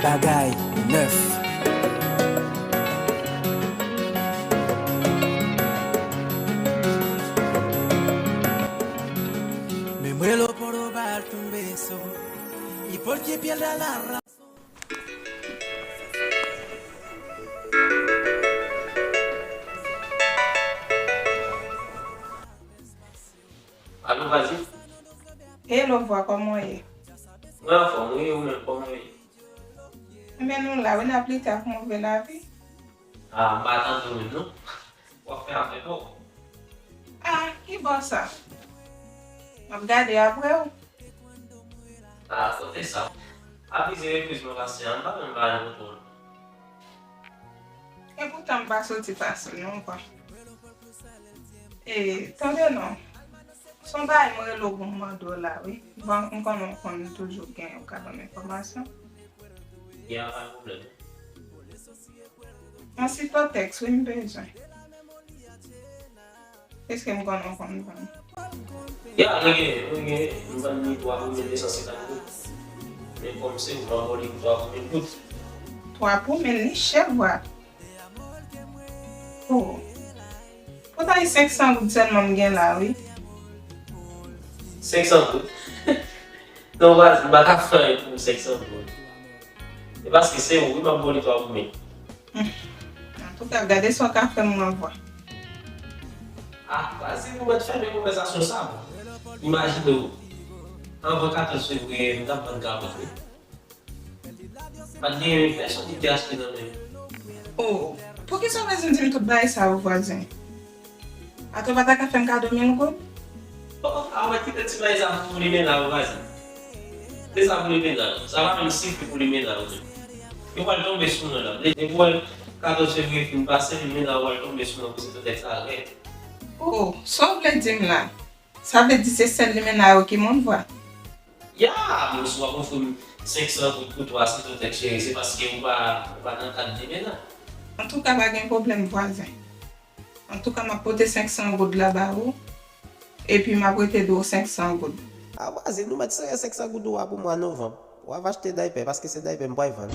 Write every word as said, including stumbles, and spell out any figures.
Bagay nèf. Me muero por robarte un beso y porque pierda la razón. Alo, vwazin? Hello, vwa, kòman w ye? Mwen anfòm, wi, ou menm, kòman w ye? Enben, nou la, wi, n ap lite ak move lavi. Ah, m pa tande w menm, non. W ap fè afè pa w. Ah, ki bò sa? M ap gade apre w. Ah, kote sa? Avize repriz mwen pase an, m pa menm ba nou kontwòl. Epoutan m pa soti fasil non, vwa. E, tande non. Se yon bagay mwen rele w pou m mande w la, wi. Bon, m konnen w konn toujou gen, ou ka ban m enfòmasyon. Ya, pa gen pwoblèm. Yon sitotèks, wi, m bezwen. Èske m konnen w konn vann? Ya, mwen gen, mwen gen, m vann li twa pou mil de san senkant goud. Men kòm se ou, m ap ba w li pou twa pou mil goud. Twa pou mil, li chè, vwa. Oh. Poutan e senk san goud sèlman m gen la, wi. Senk san goud? Non, vwazin, m pa ka fè anyen pou senk san goud. E paske se ou, wi, m ap ba w li twa pou mil. Hmm. Antouka, gade sa w ka fè m, mwen vwa. Ah, vwazin, nou mèt fèmen konvèsasyon sa. Imajine w, anvan katòz fevriye, m t ap vann kabrit, wi. Pa t gen pèsonn ki te achte nan men m. Oh, poukisa w bezwen di m tout bagay sa yo, vwazin? Atò w pa ta ka fè m kado mil goud? Oh, oh, a wè, kite ti bagay sa pou limena yo, vwazin. Se sa pou limena yo. Sa pa menm sifi pou limena yo menm. Yo pral tonbe sou mwen la. Depi w wè katòz fevriye fin pase, limena yo pral tonbe sou mwen pou se petèt sa rèd. Oh, sa w vle di m la? Sa vle di se sèl limena yo ki moun vwa? Ya, men si w ap ofri m senk san goud pou twa sitotèks cheri, se paske ou pa, ou pa nan kad limena. Antouka, pa gen pwoblèm, vwazin. Antouka, m ap pote senk san goud la ba ou, epi m ap rete dwe w senk san goud. A, vwazin, nou mèt sere senk san goud ou a pou mwa novanm. W ap achte daypè, paske se daypè m pral vann.